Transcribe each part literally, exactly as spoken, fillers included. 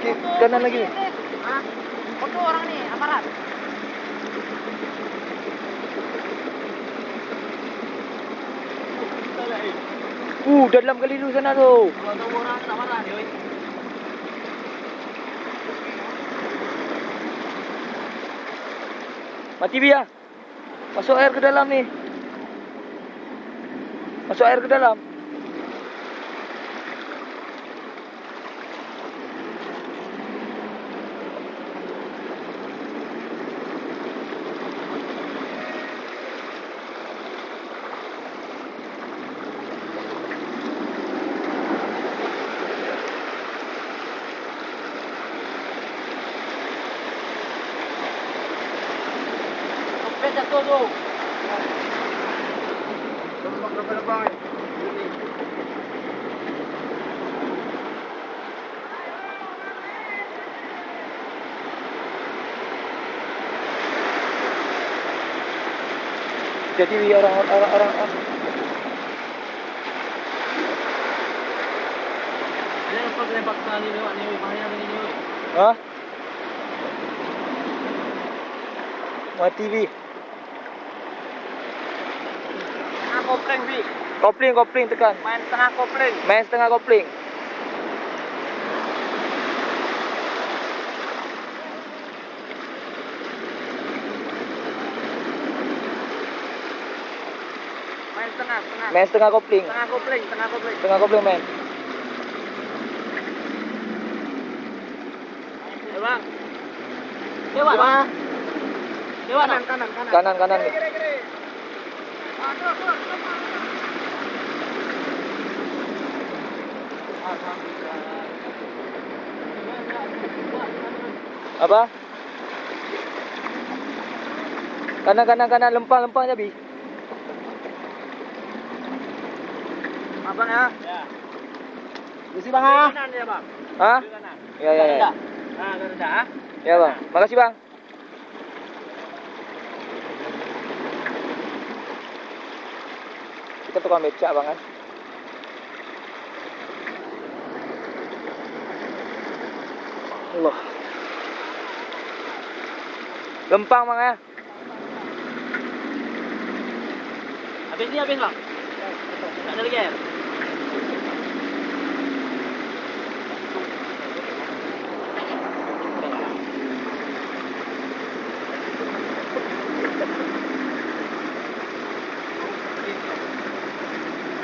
Kanan lagi. Hah? Foto orang ni, aparat. Uh, dah dalam kali tu sana tu. Kalau tahu orang tak marah dia, oi. Mati, Bi, ah. Masuk air ke dalam ni. Masuk air ke dalam. Dompet jatuh tu. Jadi orang, orang, orang, orang. Ada apa kena paksa ni lewat ni, oi? Bahaya ni, oi. Hah? Mati, Bi. Tengah kopling, Bi. Kopling, kopling tekan. Main setengah kopling. Main setengah kopling. Main setengah, setengah. Main setengah kopling. Setengah kopling, setengah kopling. Setengah kopling main. Eh, Bang. Lewat, Bang. Lewat, kanan, kanan, kanan. Kanan, kanan. Kiri, kiri, kiri. Apa? Kanan, kanan, kanan, lempang, lempang, Jabi. Abang, ya. Ya. Misi, Bang, ah. Kanan ya, Bang. Hah? Kanan. Ya, ya, ya. Rendah. Ah, rendah, ah. Ya, Bang. Makasih, Bang. Kita tukang becak, Bang, kan? Allah. Lempang, Bang, ya. Habis ni habis, Bang. Tak ada lagi air.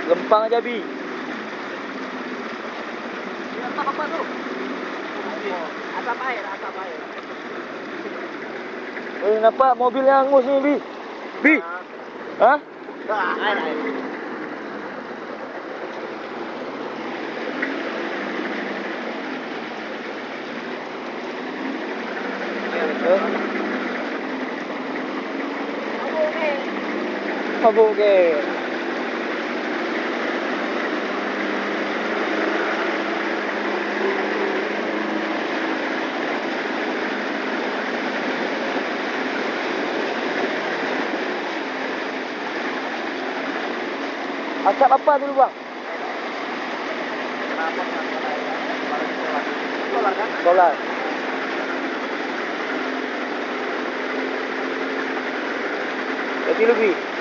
Lempang aja, Bi. Di atas apa tu? Atap air, atap air. Eh, nampak mobil yang angus ni, Bi. Bi. Hah? Mabuk ke? Asap apa dulu, Bang? Solar. Jadi lebih.